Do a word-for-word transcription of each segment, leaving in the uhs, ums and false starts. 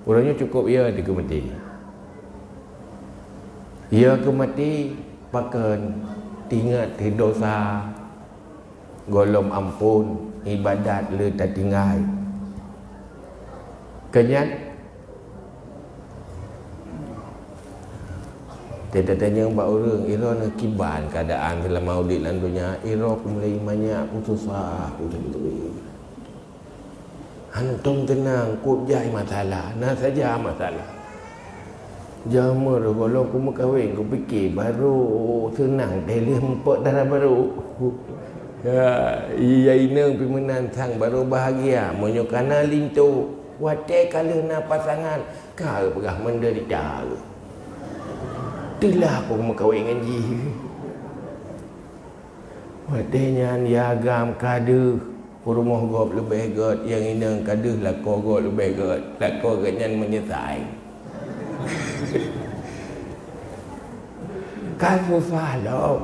Uroe nyoe cukôp ya dikeue maté. Ya keu maté pakon tingat dosa, gohlom amphon, ibadat le tatinggai. Keunyan, teutatanyong bak ureuëng, "Iroe neukiban keuadaan seulama udeb lam donya, iroe peumulai manyak peususah, peususah." Hantom teunang, kok jai masalah, na saja masalah. Jameun gohlom kumeukawen, kupike barô seunang teuh lheueh muphom dara barô. Ya, iya inong pih meunan sang barô bahagia, meunyoe kana linto, watée ka lheueh na pasangan, ka peugah menderita. Teulah kumeukawen ngon jih. Watée nyan ya agam ka deuh, peurumoh gob leubeh gét, nyang inong ka deuh lakoe gob leubeh gét, lakoe geuhnyan meunyeusai. Ka susah lom.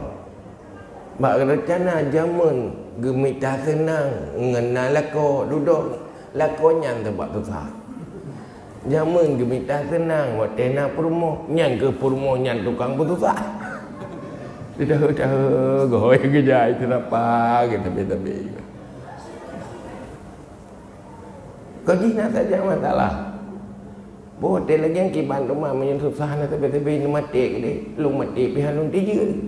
Bak reuncana jameun geumita seunang ngon na lakoe dudoe, lakoe nyan teubak susah. Jameun geumita seunang watée na peurumoh, nyan keuh peurumoh nyan tukang peususah. Teudahe-dahe goe geujai seurapa geuh tabe-tabe. Kok jih na saja masalah. Boh teuh lagée kiban teuma meunyoe susah na sabe-sabe neumaté keudeh, lôn maté pih hana lôn tijeuet.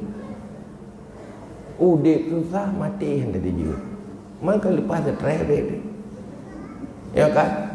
Udeb susah, maté hana tijeuet. Maka leupah stres udeb teuh. Ya kan?